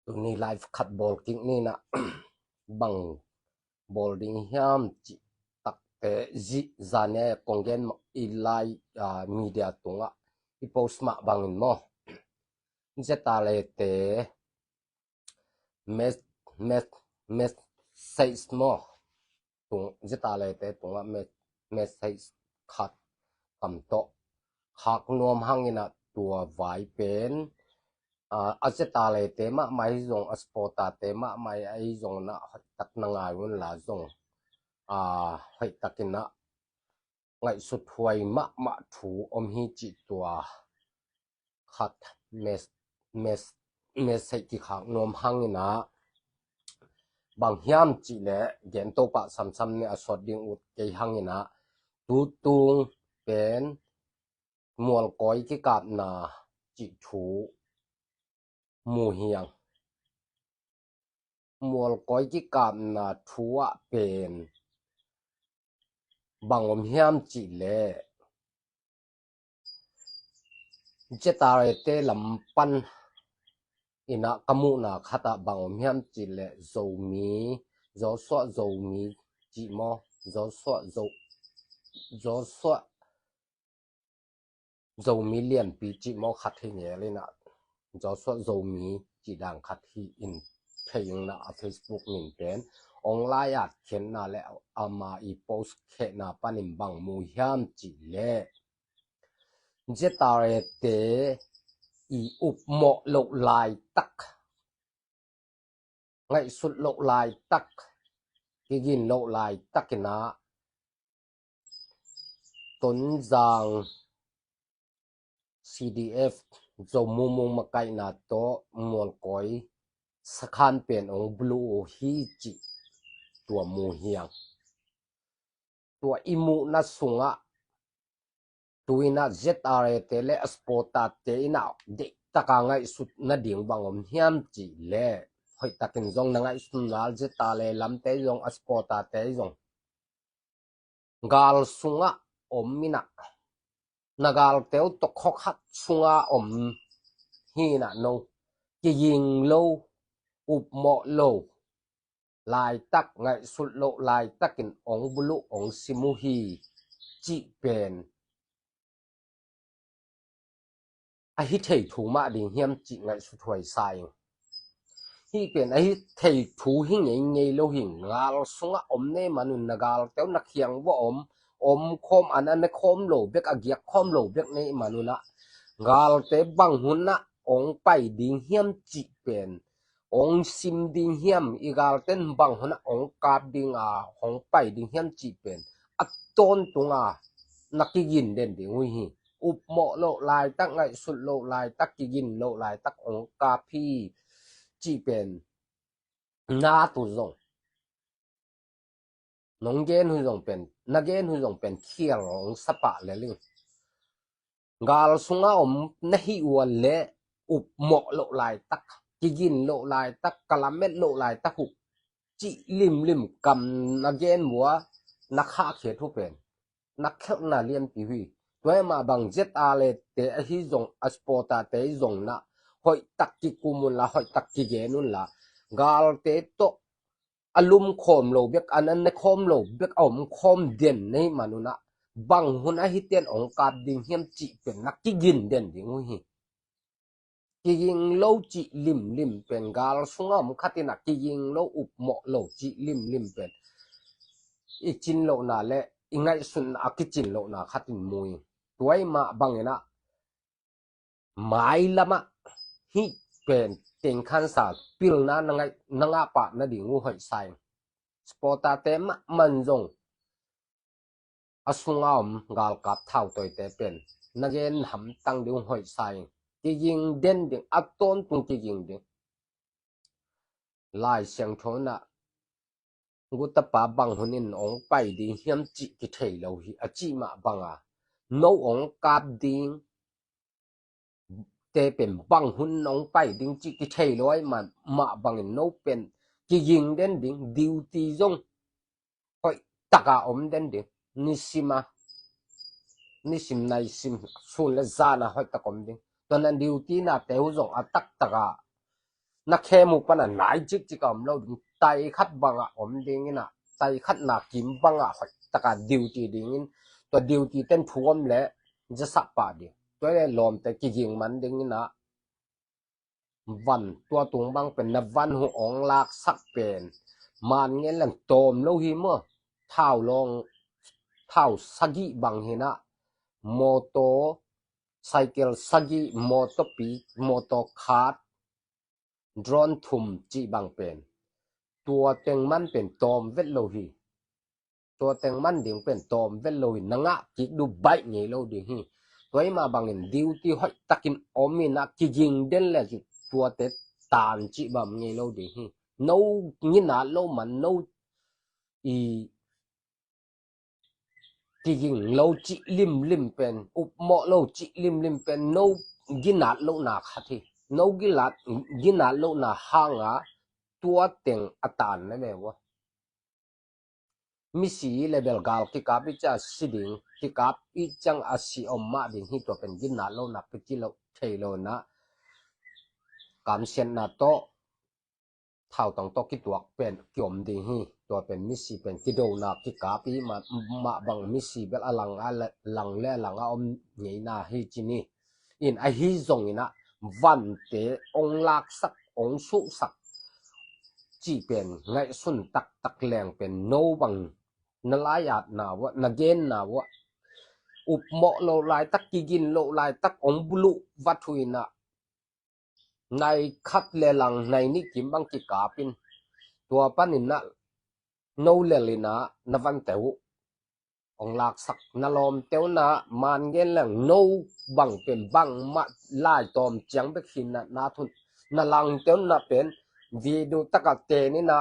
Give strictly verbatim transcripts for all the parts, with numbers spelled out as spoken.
Tuni live khat bawl kik ni na, bang bawl ding hiam cih takte zih zane kong gen i lai, ah, media tungah i post mah bangin maw. Zetalete mes, mes, message maw. Tung, zetalete tungah mes, message khat kam tawh khak nuam hangin ah tua vai pen, ah, a zetalete mahmah hi zong, a supporter-te mahmah hi zong na hoihtak na ngai un la zong, ah, hoihtakin ah ngaihsut huai mahmah thu om hi cih tua khat mes, mes, message kikhak nuam hangin ah bang hiam cih leh gen to pah samsam ni a sawt ding ut kei hangin ah tutung pen mualkawi kikapna cih thu mu hiang. Mualkawi kikapna thu ah pen bang om hiam cih leh zetalete lam pan in ah ka muhna khat ah bang om hiam cih leh Zomi, Joshua Zomi cih maw, Joshua Zo, Joshua Zomi lianpi cih maw khat hi ngel in ah, Joshua Zomi cih dang khat hi in thei ung na a Facebook min pen ong lai at khenna le ama i post khehna panin bang mu hiam cih leh zetalete i upmawh loh laitak, ngaihsut loh laitak, kigin loh laitakin ah Tonzang C D F Zo Mung Mung makaihna tawh mualkawi sakhan pen ong bulu uh hi cih tua mu hiang. Tua i muhna sungah tu in ah zetalete le a supporter-te in ah deihtaka ngaihsut nading bang om hiam cih leh hoihtakin zong na ngaihsun ngal zetale lamte zong a supporter-te zong gal sungah om in ah na galte uh tawh khuakhat sunga om hi in ah no kiging lo, upmawh lo laitak, ngaihsut loh laitakin ong bulu ong sim uh hi cih pen a hi thei thu mah ding hiam cih ngaihsut huai sa ing. Hih pen a hi thei thu hi ngeingei lo hi. Gal sungah om nei manun na galte uh na khiang vua om, om khawm an a ne khawm lo bek, a giak khawm lo bek nei manun ah galte bang hun ah ong pai ding hiam cih pen ong sim ding hiam, i galten bang hun ah ong kap ding a ong pai ding hiam cih pen a tawntung a na kigin den ding uh hi. Upmawh loh laitak, ngaihsut loh laitak, kigin loh laitak ong kap hi cih pen na tu zong nong gen uh zong pen, na gen uh zong pen khial ong sa pah lel ing. Gal sunga om na hi uh a leh upmawh loh laitak, kigin loh laitak, ka lamet loh laitak uh cih limlim kam na gen uh a na khahkhiat uh pen na khelhna lianpi uh hi. Tua hi mah bang zetalete ahi zong a supporter-te zong na hoihtak kikum un la, hoihtak kigen un la, galte tawh a lum khawm lo bek, an an ne khawm lo bek a om khawm den nei manun ah bang hun a hiten ong kap ding hiam cih pen na kigin den ding uh hi. Kiging lo cih limlim pen gal sunga om khatin ah kiging lo, upmawh lo cih limlim pen i cin lohna le i ngaihsutna a kicin lohna khatin mu ing. Tua hi mah bangin ah mailamah hih pen tengkhansa pilna na ngah pah nading uh hoih sa ing. Supporter-te mahmah zong a sunga om galkap thautawite pen na gen hamtang ding uh hoih sa ing. Kiging den ding, a tawntung kiging ding. Lai Siangtho in ah gutapa bang hun in ong pai ding hiam cih kithei lo hi a cih mah banga no ong kap ding te pen bang hun ong pai ding cih kithei lo ai mah, mah bangin no pen kiging den ding, duty zong hoihtaka om den ding. Nisima, nisim naisim, sun le zana hoihtak om ding. Tuana duty nate uh zong a taktaka na khem uh pan a nai cikcik a om lo ding, tai khat bang a om ding in a, tai khat na kim bang a hoih tak a duty ding in, tua duty ten thu om leh zasak pah ding. Tua leh lawmte kiging man ding in a, van tua tung bang pen na van uh ong laksak pen man ngen leng tawm lo hi maw? Thau lawng, thau sagih bang hi na, motor cycle sagih, motor pi, motor khat, drone thum cih bang pen tua teng man pen tawm vet lo hi. Tua teng man ding pen tawm vet lo hi, na ngah kik duh baih ngei lo ding hi. Tua i mah bangin duty hoih takin om in a kiging den leh tuate tan cih bang ngei lo ding hi. No ginat lo man, no i kiging lo cih limlim pen, upmawh lo cih limlim pen no ginat lohna khat hi. No ginat, ginat lohna hanga tua teng a tan na ve ua. Misi le bel gal kikap i ciang a si ding, kikap i ciang a si om mah ding hi. Tua pen ginat lohna piti lo thei lo na, kamsiatna tawh, thautang tawh kituak pen kiom ding hi. Tua pen misi pen kidona kikap i mah, mah bang misi bel a lang a le, lang le a lang a om ngeina hi ci ni. In ahi zongin a, vante ong laksak, ong suhsak cih pen ngaihsun taktak leng pen no bang na laiatna uah, na genna uah, upmawh lo laitak, kigin lo laitak ong buluh vat uh in a, nai khat le lang, nai nih kim bang kikap in, tua panin a no lel in a na vante uh ong laksak, na lawmte uh na man ngen leng no bang pen bangmah lai tawm ciang bek hi na, na thun, na langte uh na pen video tak a ten in a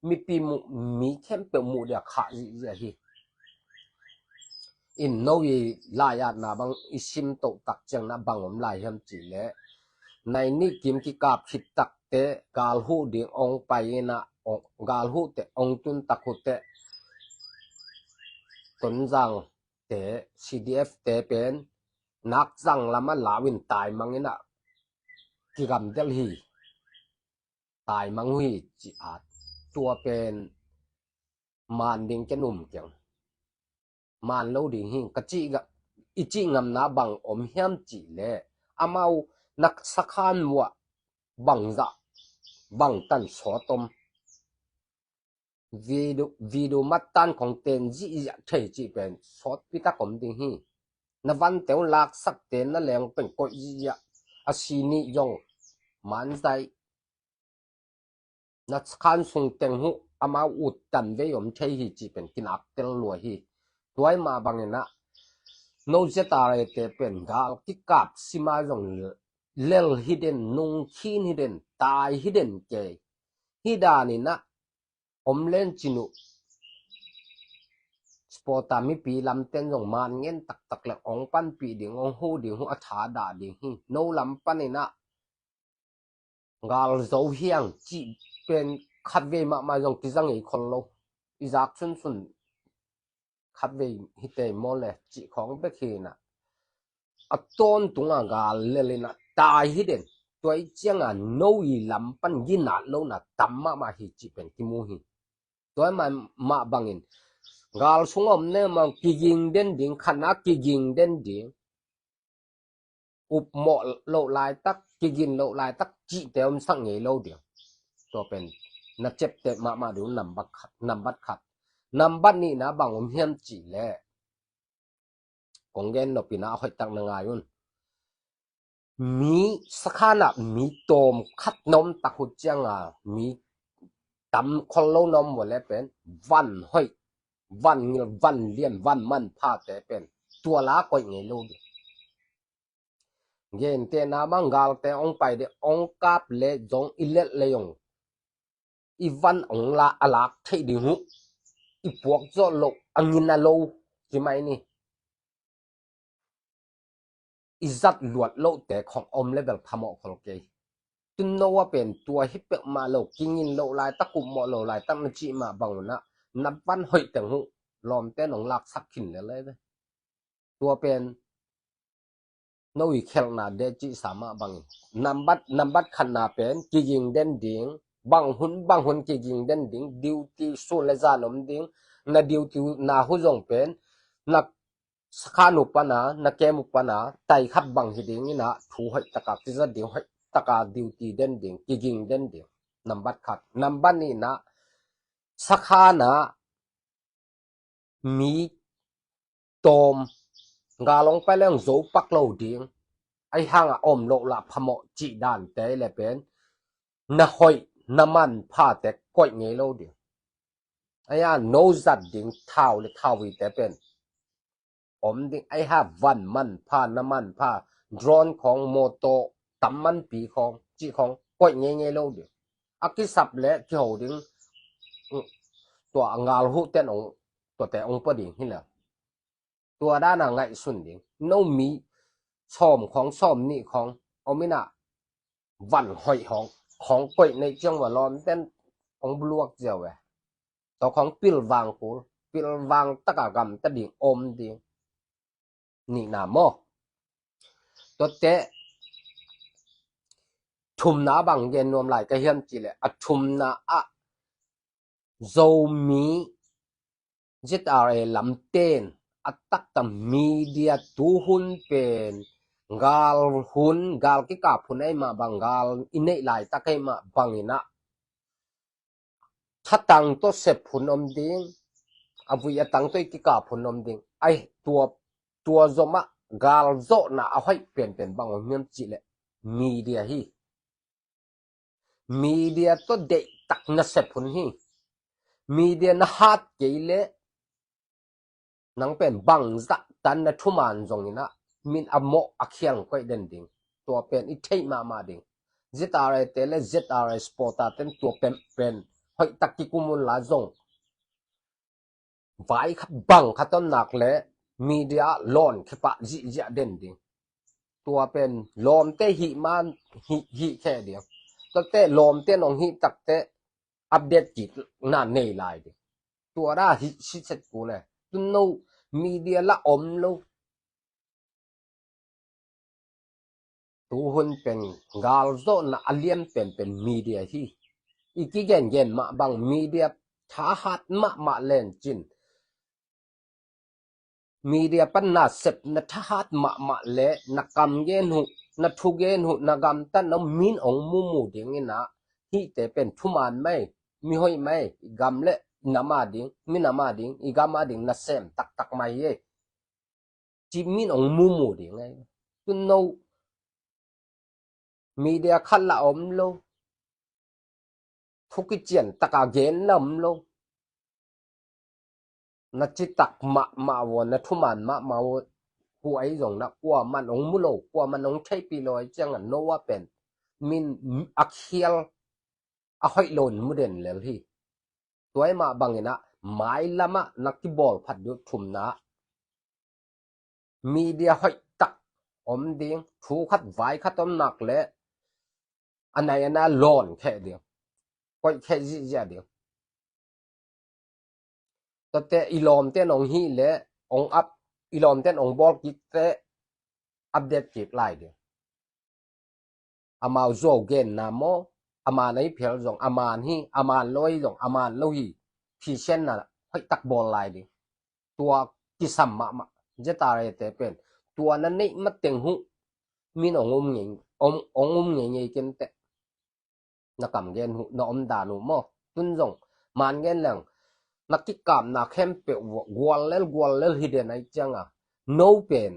mipi muh, mi khempeuh muh dia khah zihziah hi. In no i laiatna bang i sim toh tak ciang na bang om lai hiam cih leh, nai nih kim kikap khit takte gal huh ding ong pai in a, ong, gal huhte ong tun tak huhte, Tonzangte, C D F te pen Nakzang lam a lau in taimang in a kigamdel hi. Taimang uh hi ci a, tua pen man ding ken um keng. Man lo ding hi. Ka cih ga, i cih ngamna bang om hiam cih leh, amau na sakhan uah bangzah, bangtan sawt om. Video, video mattan kong ten zihziah thei cih pen sawtpi tak om ding hi. Na vante uh laksakte na leng pen koih zihziah, a si nih zong manzai, na khan sung teng uh amau ut tan vei om thei hi cih pen kinak tel lua hi. Tua i mah bangin a, no Z R A te pen gal kikap sima zong lel hi den, nung khin hi den, tai hi den kei. Hi danin a om len cin uh, supporter mipi lamten zong man ngen taktak le ong panpih ding, ong huh ding uh a thadah ding hi. No lam panin a gal zo hiang cih pen khatvei mahmah zong kiza ngei khol lo. I zak sunsun khatvei hi tei maw le cih khawng bek hi na, a tawntung a gal lel in a tai hi den. Tua i ciang a no i lam pan ginat lohna tam mahmah hi cih pen kimu hi. Tua i mah, mah bangin gal sung a om ne mah kiging den ding, khat na kiging den ding. Upmawh loh laitak, kigin loh laitak cihte omsak ngei lo ding. Tua pen na ciapteh mahmah ding uh nambat khat, nambat khat. Nambat nihna bang om hiam cih leh, kong gen nop in a hoih tak na ngai un. Mi sakhan ah mi tawm khat na om tak uh ciang a, mi tam khol lo na om uh leh pen van hoih, van ngil, van lian, van manphate pen tua la koih ngei lo ding. Gentehna bang galte ong pai ding, ong kap leh zong i lelh leh zong i van ong la a lak theih ding uh. I puak zawh loh a ngina lo ci mai ni. I zat luat lohte khong om leh bel phamawh khol kei. Tun no a pen tua hi peuhmah lo, kingin loh laitak, upmawh loh laitak na cih mah bang un a, na van hoih teng uh lawmte nong laksak khin lel leh ve. Tua pen No i khelhna de cihsa mah bangin. Nambat, nambat khatna pen kiging den ding, bang hun, bang hun kiging den ding, duty sun le zan om ding, na duty na hu zong pen, na sakhan uh pana, na kem uh pana, tai khat bang hi ding ina, thu hoih taka kizat ding, hoih taka duty den ding, kiging den ding. Nambat khat. Nambat nihna, sakhana mi tawm, gal hong pai leng zo pak lo ding. Ahi hanga om loh lah phamawh cih dante le pen, na hoih, na manphate koih ngei lo ding. Ahi a no zat ding thau le thau vite pen om ding. Ahi a van manpha, na manpha, drone khawng, mawtaw tam manpi khawng, cih khawng koih ngei ngei lo ding. A kisap le kiho ding, tua a gal huh ten ong, tuate ong pua ding hi le. Tua dana ngaihsun ding. No mi sawm khawng, sawm nih khawng om ina, van hoih hong, khawng koih neih ciang va lawm ten ong buluak ziau e. Tua khawng pilvang kul, pilvang taka gamta ding om ding. Nihna maw. Tuate thumna bang gen nuam lai ka hiam cih leh, a thumna ah Zomi Z R A lamten a taktak media tuhun pen gal hun, gal kikap hun ei mah bang, gal i neih laitak ei mah bangin ah thatang tawh sep hun om ding, a vui a tang tawh i kikap hun om ding. Ai, tua, tua zomah gal zawhna a hoih penpen bang om hiam cih leh media hi. Media tawh deihtak na sep hun hi. Media na hat kei leh nang pen bangzah tan na thuman zongin ah min a mawh a khial koih den ding. Tua pen i theih mahmah ding. Z R A te le Z R A supporter ten tua pen, pen hoihtak kikum unla zong vai khat bang khat om nak le media lawn khepah zihziah den ding. Tua pen lawmte hih man hih, hih khe ding. Tuate lawmte nong hih takte update kikna nei lai ding. Tua da hih siset ku le. Tun no media la om lo. Tuhun pen gal zawhna a lian penpen media hi. I kigengen mah bang media thahat mahmah lencin. Media pan na sep na thahat mahmah le na kam gen huh, na thu gen huh, na gamtat na min ong mumu dingin ah hihte pen thuman mai, mihoih mai, i gam le i nam a ding, minam a ding, i gam a ding nasem taktak mai hi. Ci min ong mumu ding ai. Tun no media khat la om lo. Thu kician taka gen la om lo. Na citak mahmah vua, na thuman mahmah vua. Hu ai zong na kuaman ong mu lo, kuaman ong theihpih lo ai cianga no a pen min a khial a hoih lo in mu den lel hi. Tua i mah bangin ah mailamah na kibawl phat dih thumna media hoihtak om ding, thu khat vai khat om nak le a nai a na lawn kheh ding, koih kheh zihziah ding. Tate i lawmte nong hih le ong ap, i lawmte nong bawl kikte update kik lai ding. Amau zuau genna maw, a man ahi phial zong a man hi, a man lo ahi zong a man lo hi. Phisenna hoihtak bawl lai ding. Tua kisam mahmah. Zeta rete pen tua na neih mateng huh min ong um ngei, ong, ong um ngei ngei kenteh. Na kam gen huh, na om dan uh maw. Tun zong man gen leng na kikapna khempeuh vua gual lel gual lel hi den ai cianga no pen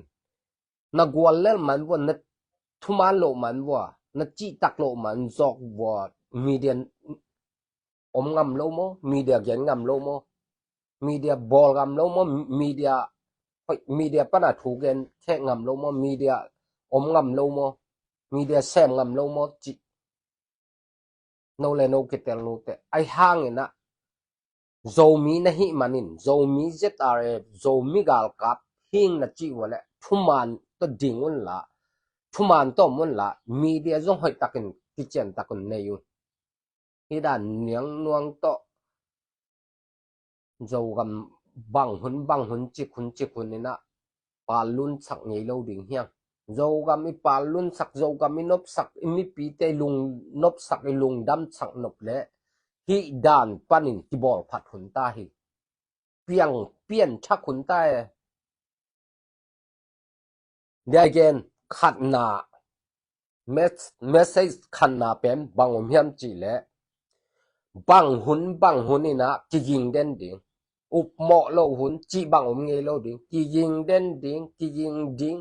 na gual lel man vua, na thuman loh man vua, na cihtak loh man zawk vua, media om ngam lo maw, media gen ngam lo maw, media bawl ngam lo maw, media, media pana thu gen kheh ngam lo maw, media om ngam lo maw, media sem ngam lo maw cih no le no kitel nute. Ai hangin ah Zomi na hih manin, Zomi Z R A, Zomi galkap hing na cih vua le thuman tawh ding unla, thuman tawh om unla, media zong hoihtakin kiciantak un nei un. Hi dan niang nuang tawh Zogam bang hun bang hun cik hun cik hun inah pal lunsak ngei lo ding hiang. Zogam i pal lunsak, Zogam i nopsak, i mipite i lung nopsak, i lungdamsak nop leh hih dan panin kibawl phat hun ta hi. Piang pian thak hun ta e. Dia gen khatna, mes-, message khatna pen bang om hiam cih leh, bang hun, bang hun inah kiging den ding. Upmawh lo hun cih bang om ngei lo ding. Kiging den ding, kiging ding.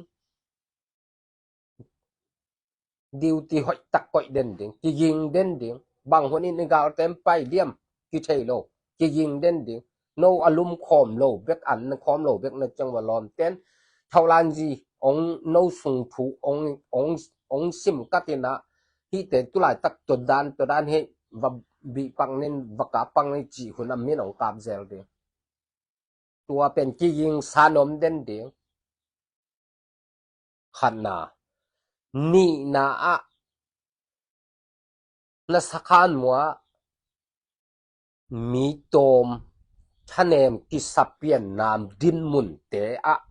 Duty hoih tak koih den ding, kiging den ding. Bang hun in i galte'n pai diam kithei lo, kiging den ding. No a lum khawm lo bek, an na khawm lo bek na ciang va lawmte'n thaulangzi ong no sung thu ong, ong, ong sim katinah, hihte tulaitak tua dan, tua dan hi, va bih pak nin, va kap pak nin cih hun a min ong kap zel ding. Tua pen kiging san om den ding. Khatna. Nihna ah, na sakhan muah mi tawm thanem kisapian nam dinmunte ah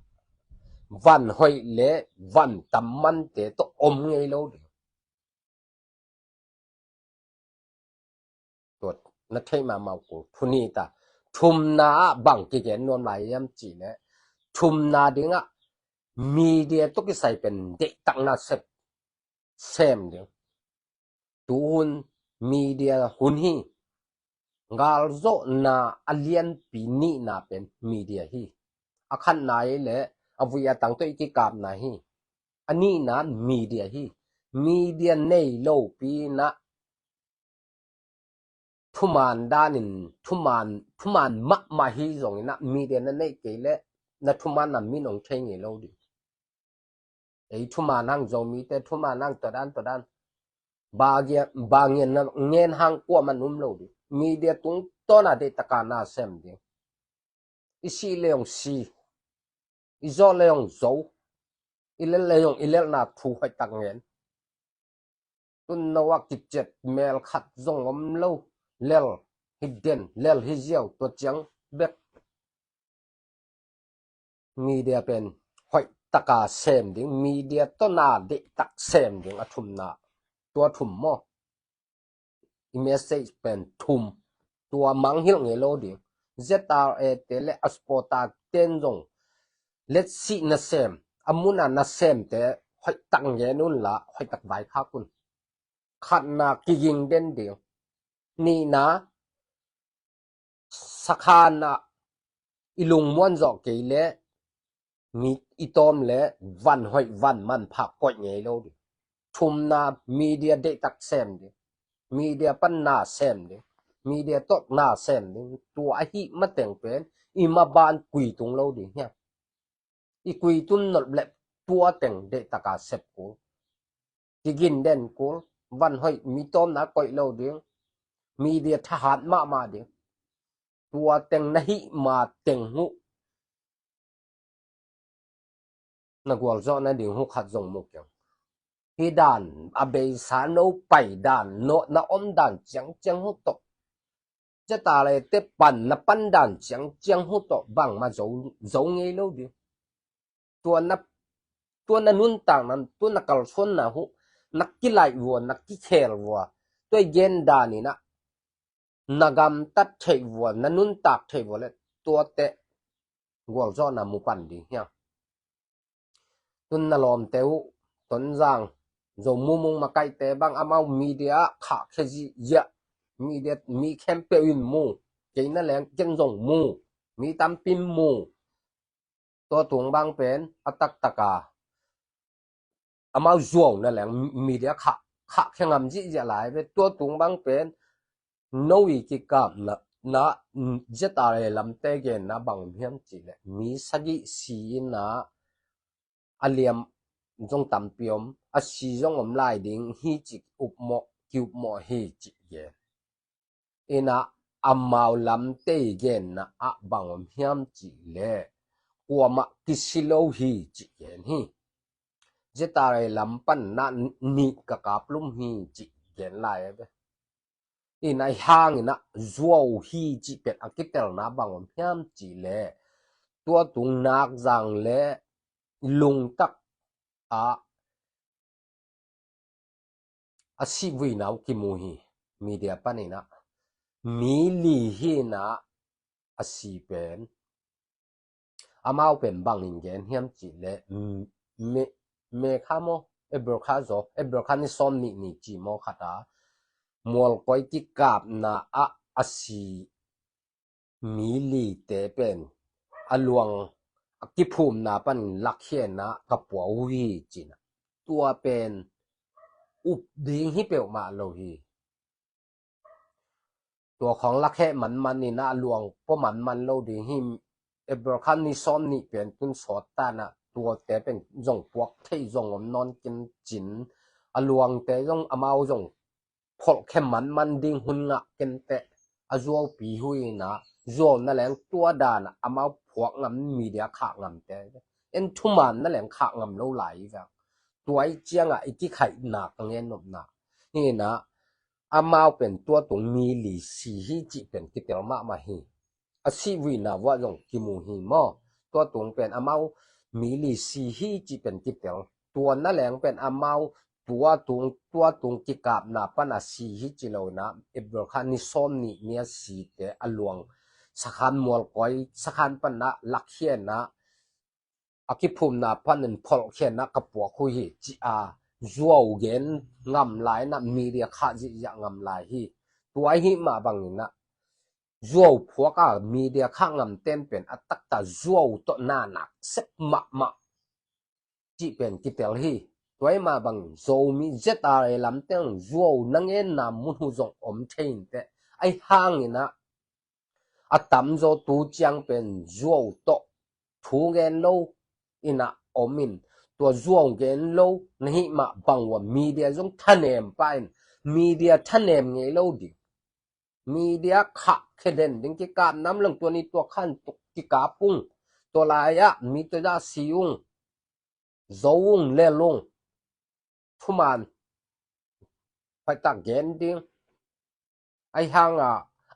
van hoih le van tam mante tawh om ngei lo ding. Tua na theih mahmah uh kul. Thuni ta, thumna ah bang kigen nuam lai hiam cih leh, thumna dingah media tawh kisai pen deihtakna sep sem ding. Tu hun media hun hi. Galzawhna a lianpi nihna pen media hi. A khatna hi leh a vui a tang tawh i kikapna hi. A nihna media hi. Media nei lopi inah thuman danin, thuman, thuman mahmah hi zongin ah media na neih kei leh na thumanna min ong thei ngei lo ding. Ei thuman hang, Zomite thuman hang, tua dan, tua dan. Ba ngian, ba ngian na ngen hang kuaman um lo ding. Media tungtawna deihtaka na sem ding. I sih le ong si, i zo le ong zo, i lel le ong i lelna thu hoihtak ngen. Tun no ah kiciat mel khat zong om lo, lel hi den, lel hi ziau, tua ciang bek. Media pen hoihtaka sem ding, media tawh na deihtak sem ding, a thumna. Tua thum maw? I message pen thum. Tua mangngilh ngei lo ding. Z R A te le a supporter ten zong letsih nasem, a muna nasemte hoihtak ngen unla, hoihtak vaikhak un. Khatna, kiging den ding. Nihna, sakhan ah i lungmuan zawh kei leh mi i tawm le van hoih van manpha koih ngei lo ding. Thumna, media deihtak sem ding. Media pan na sem ding. Media tawh na sem ding. Tua ahih mateng pen i maban kuitung lo ding hiam? I kuitung nop le tua teng deihtak a sep kul. Kiging den kul. Van hoih, mi tawmna koih lo ding. Media thahat mahmah ding. Tua teng na hih ma teng uh na gualzawh nading uh khat zong mu keng. Hih dan, a beisa no pai dan, no na om dan ciangciang uh tawh, Z R A te pan na pan dan ciangciang uh tawh bangmah zo, zo ngei lo ding. Tua na, tua na nuntakna, tua na kalsuanna uh na kilaih vua, na kikhel vua, tua i gen dan inah na gamtat theih vua, na nuntak theih vua le tuate gualzawhna mu pan ding hiam? Tun na lawmte uh, Tonzang, Zo mumung makaihte bang amau media ah khahkhia zihziah. Media mi khempeuh in mu. Kei na leng ken zong mu. Mi tampi in mu. Tua tung bang pen a taktaka amau zuau na leng media khah, khahkhia ngam zihziah lai ve. Tua tung bang pen no i kikapna, na, Z R A lamte genna bang om hiam cih leh, mi sagih si inah a liam zong tampi om, a si zong om lai ding hi cih upmawh, ki-upmawh hi cih gen. Inah amau lamte i genna ah bang om hiam cih leh, kuamah kisi lo hi cih gen hi. Z R A lam pan na nih ka kap lum hi cih gen lai a ve. Inah hih hang inah zuau hi cih pen a kitelna bang om hiam cih leh, tua tung nakzang le lungtak ah a sihvuina uh kimu hi. Media panin ah mi li hi in ah a si pen, amau pen bangin gen hiam cih leh, mm, me, me kha maw, April kha zaw, April kha ni sawm nih ni ci maw khat ah mualkoi kikapna ah a si mi lite pen a luang a kiphumna panin lakhia in ah ka pua uh hi ci in ah. Tua pen up ding hi peuhmah lo hi. Tua khawng lakhia manman in ah a luang pua manman lo ding hi. April kha ni sawm nih pen tun sawt ta in ah tuate pen zong puak thei zong om nawn kei in cin, a luangte zong amau zong pholhkhia manman ding hun ngah kei in teh, a zuaupi hui in ah zuau na leng tua dan ah amau phuak ngam, media khah ngamte en thuman na leng khah ngam lo lai hi vang. Tua i ciangah i kikhaihna ka gen nopna hi in ah, amau pen tua tung mi li si hi cih pen kitel mahmah hi. A sihvuina uh ah zong kimu hi maw. Tua tung pen amau mi li si hi cih pen kitel. Tua na leng pen amau tua tung, tua tung kikapna pan a si hi ci lo in ah, April kha ni sawm nih ni a site a luang sakhan mualkoi sakhan pan ah lakhia in ah a kiphumna panin pholhkhia in ah ka puak uh hi ci a zuau gen ngam lai in ah media khah zihziah ngam lai hi. Tua hi mah bangin ah zuau phuak a media khah ngamten pen a taktak zuau tawh na nak sep mahmah cih pen kitel hi. Tua hi mah bangin Zomi Z R A lamteng zuau na ngenna mun uh zong om thei in teh, ahi hangin ah a tamzaw tu ciang pen zuau tawh thu gen lo in ah om in, tua zuau gen lo na hih mah bang uh ah media zong thanem pah in, media thanem ngei lo ding. Media khahkhia den ding, kikapna om leng tua ni tua khan tuk kikap ung, tua lai ah mi tua zah si ung, zo ung, lel ung. Thuman hoihtak gen ding. Ahi hang a,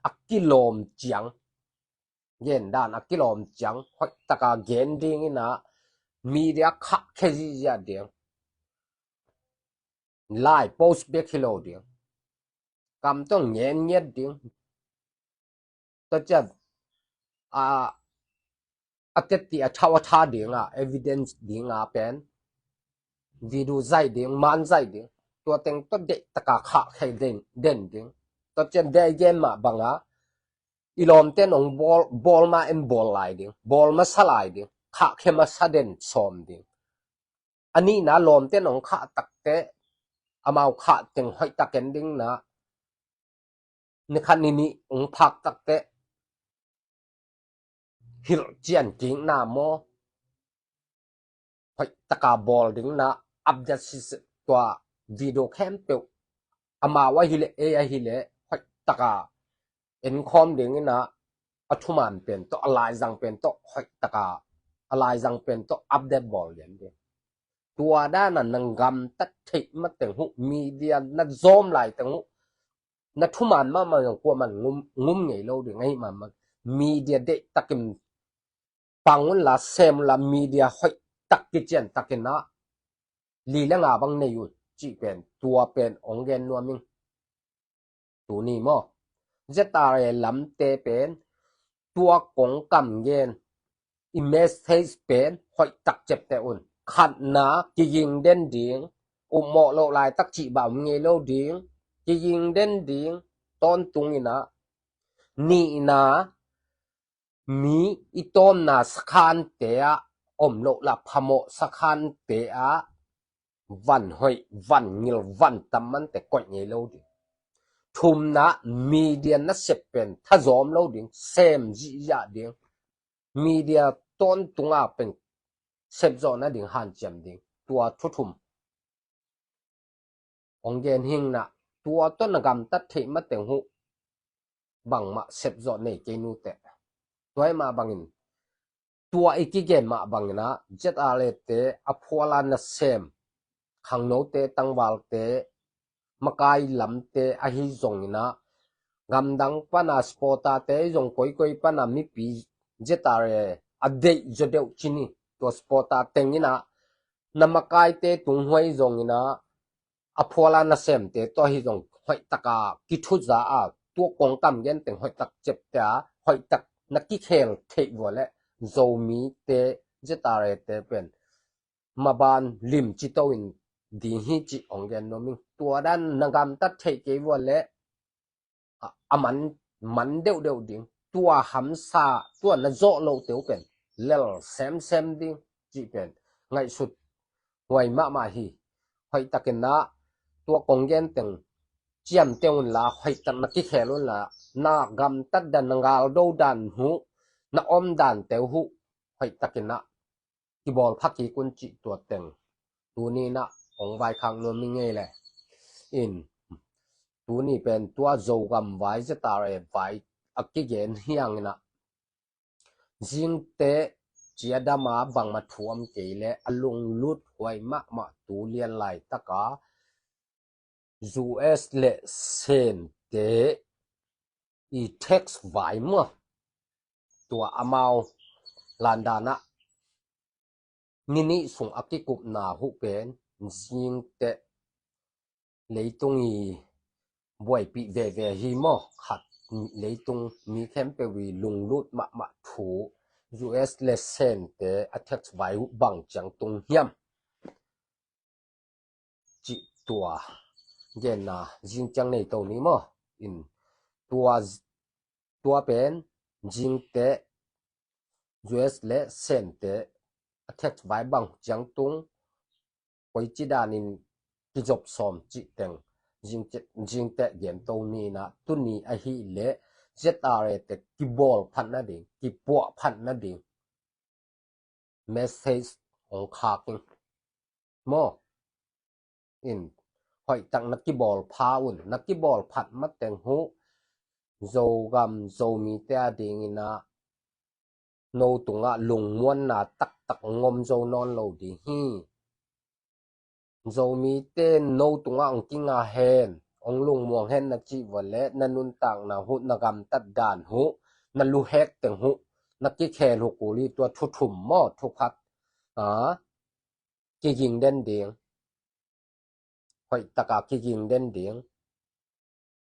a kilawm ciang, gen dan a kilawm ciang hoihtak a gen ding in ah media khahkhia zihziah ding. Lai post bek hi lo ding. Kam tawh ngen ngiat ding. Tua ciang a, a tetti a thau a tha ding a, evidence ding a pen video zaih ding, man zaih ding. Tua teng tawh deihtak a khahkhia den, den ding. Tua ciang dei gen mah bang a, i lawmte in hong bawl, bawl ma en bawl lai ding, bawl masa lai ding, khahkhia masa den sawm ding. A nihna lawmte in hong khah tak teh, amau khah teng hoihtak en ding in ah, ni khat ni nih hong phak tak teh hilh cian kikna maw, hoihtak a bawl ding in ah, update siseh, tua video khempeuh amau ahih leh ei ahih leh hoihtak a enkhawm ding in ah, a thuman pen tawh, a laizang pen tawh hoihtak a, a laizang pen tawh update bawl lian ding. Tua dan a na gamtat theih mateng uh, media na zawm laiteng uh, na thuman mahmah zong kuaman ngum, ngum ngei lo ding ahi mahmah. Media deihtakin pang unla, sem unla, media hoihtak kiciantakin ah li le nga bang nei un cih pen, tua pen hong gen nuam ing. Tuni maw, Z R A lamte pen tua kong kam gen, i message pen hoihtak ciapteh un. Khatna, kiging den ding, upmawh loh laitak cih bang om ngei lo ding, kiging den ding, tawntung in ah. Nihna, mi i tawmna sakhante ah om loh la, phamawh sakhante ah van hoih, van ngil, van tam mante koih ngei lo ding. Thumna, media nasep pen thazawm lo ding, sem zihziah ding. Media tawntung a pen sepzawh nading hanciam ding. Tua thu thum hong gen hi ing in ah, tua tawh na gamtat theih mateng uh bangmah sepzawh nei kei ni teh. Tua hi mah bangin, tua i kigen mah bangin ah, Z R A te a phual a nasem, khangnote, tangvalte, makai lamte ahi zongin ah, gamdang pan a supporter te ahi zong, koikoi pan a mipi Z R A a deih zaw deuh ci ni, tua supporter teng in ah na makaite tunghuai zongin ah, a phuala nasemte tawh hi zong hoih taka kithuza a, tua kongkam genteng hoih tak ciapte a, hoih tak na kikhel theih vua leh Zomite, Z R A te pen maban limci to in ding hi cih hong gen nuam ing. Tua dan na gamtat theih kei vua leh a, a man, man deuhdeuh ding. Tua hamsa, tua na zawh loh teuh pen lel semsem ding cih pen ngaihsut huai mahmah hi. Hoih takin ah tua kong genteng ciamteh unla, hoih tak na kikhel unla, na gamtat dan, na galdo dan uh, na om dan teuh uh hoih takin ah kibawl pha kik un cih tua teng tuni in ah hong vaikhak nuam ing ei le. In, tuni pen tua Zogam vai, Z R A vai a kigen hi hangin ah, zingteh ciadam a bangmah thu om kei leh a lunglut huai mahmah tu lian laitaka U S le Sente i tax vai maw, tua amau landan ah ni nih sung a kikupna uh pen zingteh leitung i buaipih veve hi maw, khat leitung mi khempeuh i lunglut mahmah thu, U S le Sente a tax vai uh bang ciang tung hiam cih tua genna zing ciang nei to ni maw. In, tua, tua pen zingteh, U S le Sente a tax vai bang ciang tung, koici danin kizop sawm cih teng zing, zingteh gen to ni in ah, tuni ahih leh Z R A te kibawl phat nading, kipuah phat nading message hong khak ing maw. In, hoih tak na kibawl pha un, na kibawl phat mateng uh Zogam Zomite a dingin ah no tungah lungmuanna taktak hong om zo nawn lo ding hi. Zomite no tungah hong kinga hen, hong lungmuang hen na cih vua leh na nuntakna uh, na gamtat dan uh, na luhek teng uh, na kikhel uh kul hi. Tua thu thum maw, thu khat a, kiging den ding. Hoih taka kiging den ding.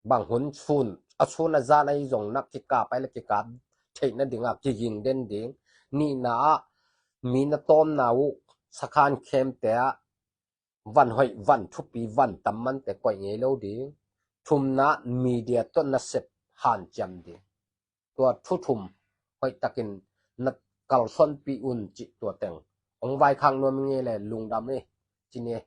Bang hun sun, a sun a zan ahi zong na kikap ai le kikap theih nading a kiging den ding. Nihna ah mi na tawmna uh sakhan khemte ah van hoih, van thupi, van tam mante koih ngei lo ding. Thumna, media tawh nasep hanciam ding. Tua thu thum hoih takin na kalsuanpih un cih tua teng hong vaikhak nuam ing ei le, lungdam ei. Ci ni ei.